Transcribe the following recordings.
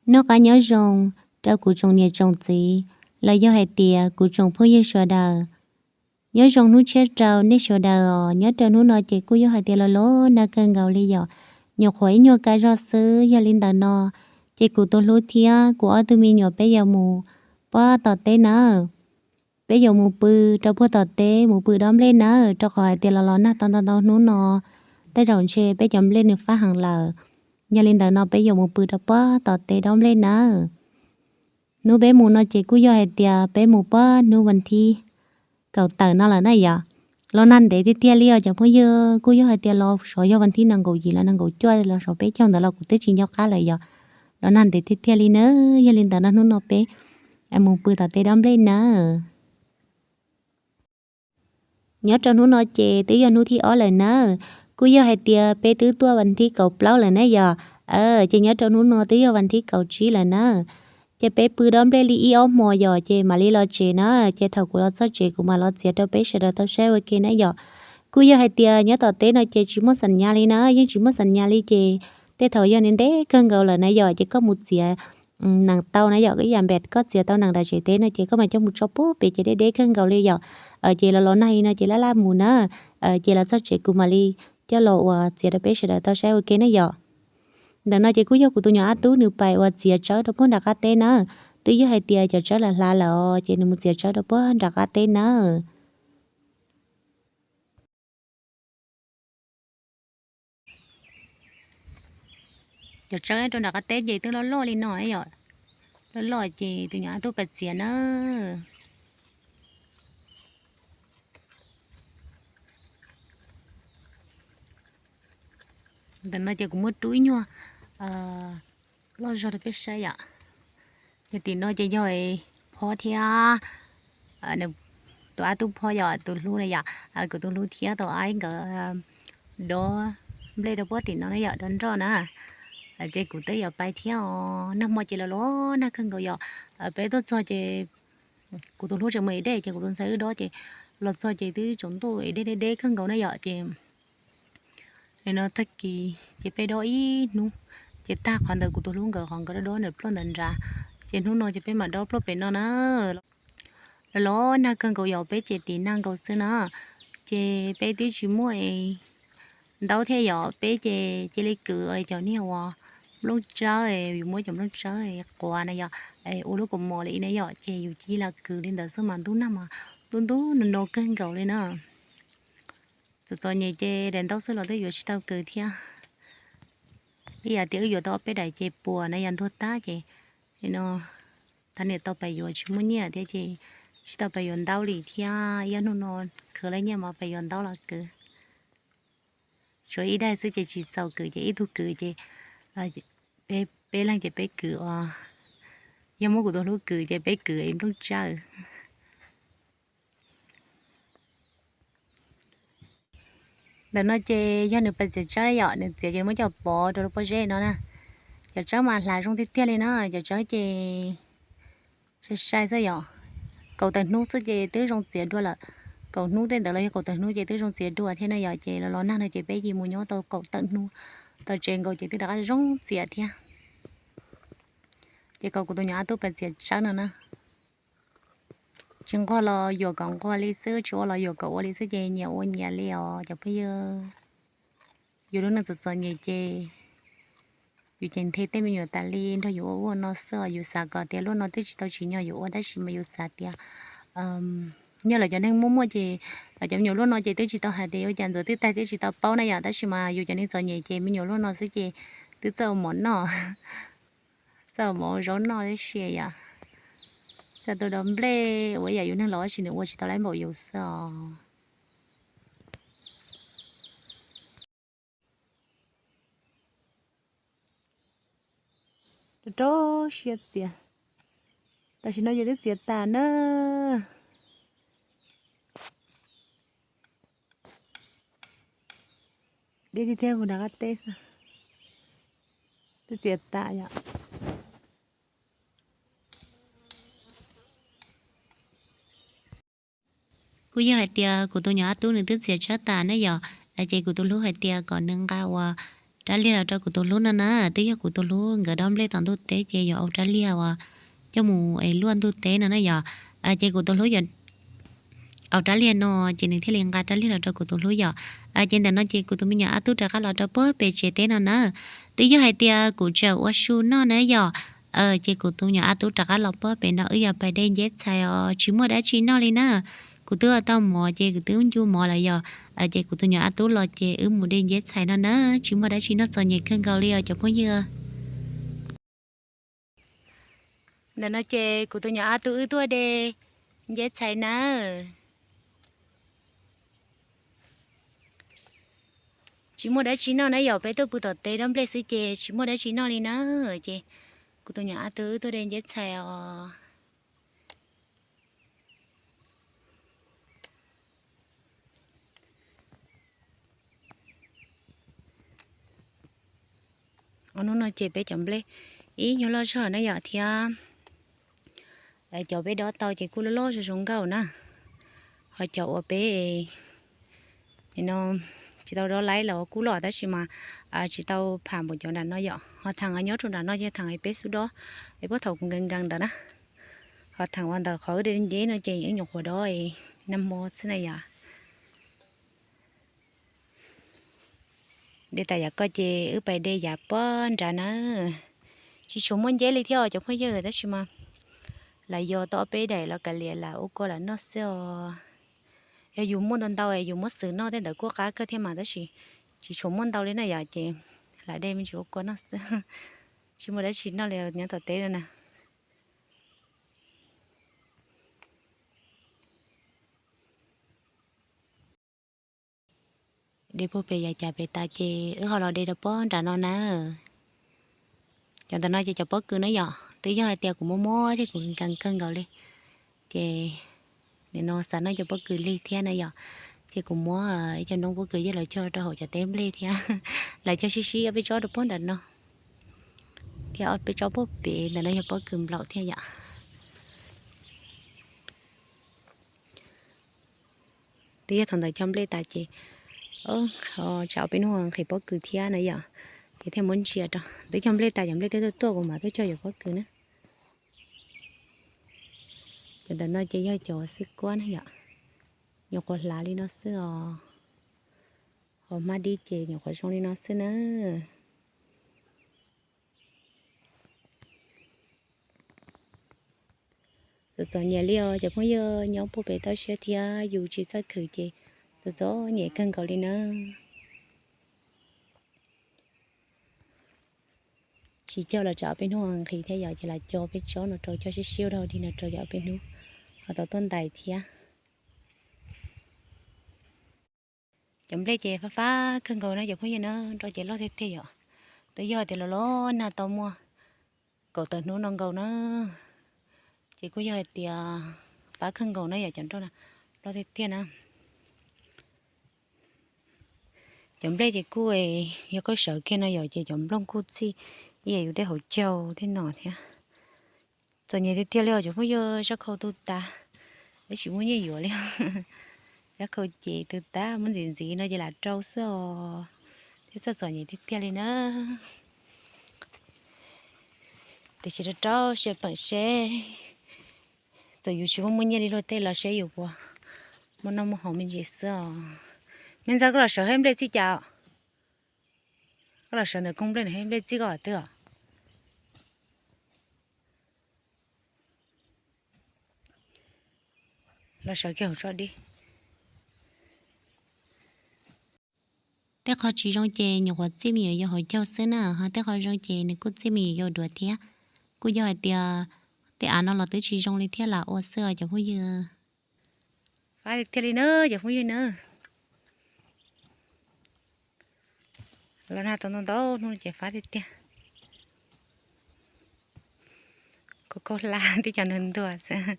Noj qab nyob zoo rau kuv tsoom niam tsoom txiv, los yog hais tias kuv tsoom phooj ywg sawv daws. Nyob zoo hnub tshiab rau nej sawv daws os. Nyob rau hnub no ces kuj yog hais tias los los nag kawg nkaus li yom, nyuam qhuav ib nyuag kaj zog xwb. Yog li ntawd no ces kuv tus hlub thiab kuv ob tug me nyuam peb yuav mus pob tom teb nawb. Peb yuav mus pw rau puag tom teb, mus pw dob nplej nawb, rau qhov hais tias los los nag tau ntau ntau hnub no, tej zaum ntshe peb cov nplej nws fab heev lawm. Yog li ntawd no peb yuav mus pw rau puag tom teb dob nplej nawb. Hnub peb mus no ces kuj yog hais tias peb mus puag hnub vas thib kaum tawm no lawm na yom. Los nag ntev tiag tiag li os cov phooj ywg, kuj yog hais tias los xyov yog vas thib nees nkaum yim los nees nkaum cuaj los xyov peb caug ntawd los kuv twb tsis nco qab lawm yom. Los nag ntev tiag tiag li na. Yog li ntawd no hnub no peb mus pw tom teb dob nplej nawb. Nyob rau hnub no ces twb yog hnub thib ob lawm nawb. Kuj yog hais tias peb twb tuaj vas thib kaum plaub lawm na yom. Ces nyob rau hnub no twb yog vas thib kaum tsib lawm nawb. Ces peb pw dob nplej li ib ob hmo yom ces mam li los tsev na. Ces thaum kuv los txog tsev kuv mam los txiav rau peb sawv daws tau saib ua ke na yom. Kuj yog hais tias nyob tom teb no ces tsis muaj xam nyas li na, yeej tsis muaj xam nyas li ces tej thaum yog ntev ntev kawg nkaus lawm na yom ces koj mus txiav nees tau na yom, ib yam npam koj txiav tau nees nram tsev teb no ces koj mam coj mus tso puag pem ces deb deb kawg nkaus li yom. Ces los los nag li no ces laj laj mus na. Ces los txog tsev kuv mam li coj los ua txiav rau peb sawv daws tau saib ua ke na yom. Ntawm no ces kuj yog kuv tus nyuam ab tub nws pais ua txiav tsawb rau puag nram qab teb na. Twb yog hais tias cov tsawb lam hlav lawm os ces nws mus txiav tsawb rau puag nram qab teb na. Cov tsawb rau nram qab teb ces twb loj loj li no yom. Loj loj ces tus nyuam ab tub pais txiav na. Ntawm no ces kuv muab rub ib nyuag loj zog rau peb saib yom. Ces tim no ces yog phob thiab tus ab tub phob yom, tus hlub na yom, kuv tus hlub thiab tus ab nkawd dob nplej rau puag tim no na yom, dob nroj na. Ces kuv twb yuav pais thiab os, nag hmo ces los los nag kawg nkaus yom. Peb tuaj txog ces kuv tus hlub tseem mus ev dej ces kuv tus ntxhais wb dob ces los txog ces twb tsaus ntuj es deb deb deb kawg nkaus na yom ces no tag kis ces peb dob ib hnub ces tag qhov ntawd kuv tus hlub nkawd qhov nkawd dob dob ntawm ploj ntawm nrad. Ces hnub no ces peb mam dob ploj pem no na. Los los nag kawg nkaus yom, peb ces tiv nag nkaus xwb na. Ces peb twb tsis muaj es ntaub thiab yom, peb ces cia li kwv cov niag uas nplooj tsawb, yus muab cov nplooj tsawb quav na yom, ua lub kaus mom li na yom, ces yus cia li kwv li ntawd xwb mas ntub nag mas ntub ntub no no kawg nkaus li na. Txom txom nyem ces daim ntaub xwb los twb yuav tsis tau kwv thiab. Ib yam tias wb yuav tau ob peb daim ces puas na yom, ntuag tag ces no thaum niam tau pais yuav tsis muaj nyiaj thiab ces tsis tau pais yuav ntaub li thiab. Ib ob hnub no khwv lawm nyiaj mas pais yuav ntaub los kwv. Tshuav ib daim xwb ces tsis txaus kwv ces ib tug kwv ces peb leeg ces peb kwv os. Yog muab kuv tus hlub kwv ces peb kwv nplooj tsawb. Ntawm no ces yog nws pais txiav tsawb yom, nws txiav ces muab coj pov rau lub pob zeb no na. Cov tsawb mas hlav zoo tiag tiag li na, cov tsawb ces sai sai xwb yom. Kaum tawm hnub xwb ces twb zoo txiav dua lawm. Kaum hnub tej ntawd los yog kaum tawm hnub ces twb zoo txiav dua thiab na yom. Ces los los nag no ces peb cia li mus nyob tau kaum tawm hnub, tau tsev nkaus ces twb rov qab zoo txiav thiab. Ces kom kuv tus nyuam ab tub pais txiav tsawb no na. Tsis nquag los yuam kom nquag li xwb, tsis ua los yuam kom ua li xwb ces nyias ua nyias li os cov phooj ywg. Yus lub neej txom txom nyem ces yus ces nthe tej me nyuam tas li nrog yus ua ua no xwb os. Yus xav kom tias luaj no twb tsis tau tsim nyog yus ua tab sis mas yus xav tias nyob lawv cov neeg muaj muaj ces lawv cov me nyuam luaj no ces twb tsis tau hais tias yuav ua cas ntxuav twb tag twb tsis tau paub na yom, tab sis mas yus cov neeg txom nyem ces me nyuam luaj no xwb ces twb txawj ua mov noj, txawj ua mov ua zaub noj tib si yom. Txawj tuaj dob nplej ua yam yus neeg laus tab sis nws ua tsis tau laib npaum yus xwb os. Rau rau siab txias. Tam sim no yus twb txiav tas na. Deb tiag tiag mus nram qab teb xwb. Twb txiav tas yom. Kuj yog hais tias kuv tus nyuam ab tub nws twb txiav tsawb tas na yom, ces kuv tus hlub hais tias kom nws nqa ua rab liag los rau kuv tus hlub no na. Twb yog kuv tus hlub nkawd dob nplej tom ntuj teb ces yuav ua rab liag uas coj mus es luaj ntuj teb no na yom. Ces kuv tus hlub yuav ua rab liag no ces nws thiaj li nqa rab liag los rau kuv tus hlub yom. Ces ntawm no ces kuv tus me nyuam ab tub rov qab los rau puag pem tsev teb no na. Twb yog hais tias kuv tseem ua su noj na yom. Ces kuv tus me nyuam ab tub rov qab los puag pem no, wb yuav pais de nceb txhais os, tsis muaj dab tsi noj li na. Kuv twb ua tau mov ces kuv twb ncu mov lawm yom. Ces kuv tus me nyuam ab tub los ces wb mus de nceb txhais no na, tsis muaj dab tsi noj, txom nyem kawg nkaus li os cov phooj ywg. Ntawm no ces kuv tus me nyuam ab tub wb tuaj de nceb txhais na. Tsis muaj dab tsi noj na yom, peb tuaj pw tom teb dob nplej xwb ces tsis muaj dab tsi noj li na. Ces kuv tus me nyuam ab tub wb tuaj de nceb txhais os. Ob hnub no ces peb cov nplej ib nyuag loj zog na yom, thiab cov peb dob tau ces kuj loj loj zoo zoo nkauj na. Ho cov uas peb no tsis tau dob laib los kuj loj tab sis mas tsis tau pham npaum cov nram no yom. Ho thaum nyob rau nram no ces thaum peb xub dob es puag thaum kuv nkees nkees ntawd na. Ho thaum uas ntawm qhov wb de nceb no ces wb nyuam qhuav dob nag hmo xwb na yom. De tas yam ko ces wb pais de yam puag nrad na. Tsis tshua muaj nceb li thiab os cov phooj ywg, tab sis mas lam yos tau ob peb daim los kav liam lam ua kua lam noj xwb os. Yog yus muaj ntau ntau es yus muab xwm noj tej ntawd kuj qab kawg thiab mas, tab sis tsis tshua muaj ntau li na yom, ces lam de me ntsis ua kua noj xwb. Tsis muaj dab tsi noj li nyob tom teb no na. De puag pem yav cas pem tas ces wb ho los de rau puag nram no na. Cov ntawm no ces cov pob kws na yom, twb yog hais tias kuv muab muab thiab kuv nkees kawg nkaus li, ces nim no xav noj cov pob kws lig thiab na yom. Ces kuv muab ib co noob pob kws yog los cog rau hauv cov teb nplej thiab, los cog sib sib ob peb tsob rau puag nram no, thiab ob peb tsob puag pem ntawm no yog pob kws nplaum thiab yom. Twb yog thaum ntawd cog nplej tas ces tsam ob peb hnub nqhis pob kws thiab na yom, ces thiaj muab ntsia rau. Twb cog nplej tas cov nplej twb tuaj tuaj kuv mam tuaj cog cov pob kws na. Cov ntawm no ces yog cov xwb kuab na yom, nyuam qhuav hlav li no xwb os. Ho hmab dib ces nyuam qhuav zoo li no xwb na. Txom txom nyem li os cov phooj ywg, nyob puag pem toj siab thiab yus tsis txawj khwv ces txom txom nyem kawg nkaus li na. Tsis cog los tsam ob peb hnub nqhis thiab yom, ces lam cog peb tsob no rau cog siab siab dog dig no rau yom, ob peb hnub ho tau tuaj ntais thiab. Cov nplej ces fab fab kawg nkaus na cov phooj ywg na, nroj ces loj tiag tiag yom. Twb yog tias los los nag tau muaj kaum tawm hnub no nkaus na, ces kuj yog hais tias fab kawg nkaus na yom, cov nroj loj tiag tiag na. Cov nplej ces kuj yog koj sawv kiag no yom, ces cov nplooj kuj txij ib yam yus tej hauv caug tej no thiab. Txom nyem tiag tiag li os cov phooj ywg, zaj khau tu tas, tab sis muaj nyiaj yuav li. Zaj khau ces tu tas muab ntxiv ntxiv no ces lam rau xwb os, thiab txom txom nyem tiag tiag li na. Tiam sis rau rau siab peem seb, txawm yus tsis muaj muaj nyiaj li luag tej los seb yus puas muaj noj muaj haus me ntsis xwb os. Me ntxawg, koj los sawv hauv nplej txij cas? Koj los sawv ntawm koog nplej, hauv nplej txij koj twg os? Los sawv kiag hauv tso dib. Tej qho tsis zoo ces nyuam qhuav txij me nyuam yaus hauv caug xwb na, ho tej qho zoo ces nws kuj txij me nyuam yaus duav thiab. Kuj yog hais tias tej av no los twb tsis zoo li thiab lam ua xwb os cov phooj ywg. Fab tiag tiag li na cov phooj ywg na. Los nag tau ntau ntau hnub ces fab tiag tiag. Koj koj hla tib co ntuag ntuag xwb.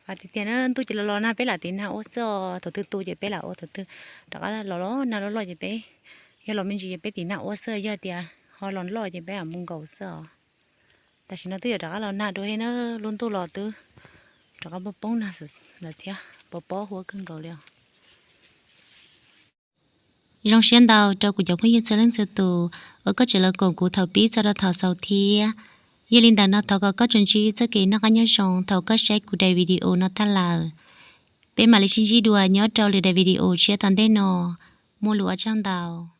Fab tiag tiag na, ntuj ces los los nag peb lam tiv nag ua xwb os, thaum twg tu ces peb lam ua, thaum twg rov qab los los nag loj loj ces peb, yog los me ntsis ces peb tiv nag ua xwb, yog tias ho los loj ces peb lam mus nkaum xwb os. Tam sim no twb yuav rov qab los nag dua thiab na, lub ntuj los twb rov qab poob poob nag lawm thiab, pos pob huab kawg nkaus li os. Zoo siab ntau rau kuv cov phooj ywg txhua leej txhua tus uas koj tseem los koom kuv thaum pib txog rau thaum xaus thiab. Yog li ntawd no thov kom koj tsuas ntsib txoj kev noj qab nyob zoo thaum koj saib kuv daim video no tag lawm. Peb mam li sib ntsib dua nyob rau lwm daim video tshiab tom ntej no. Muaj lus ua tsaug ntau.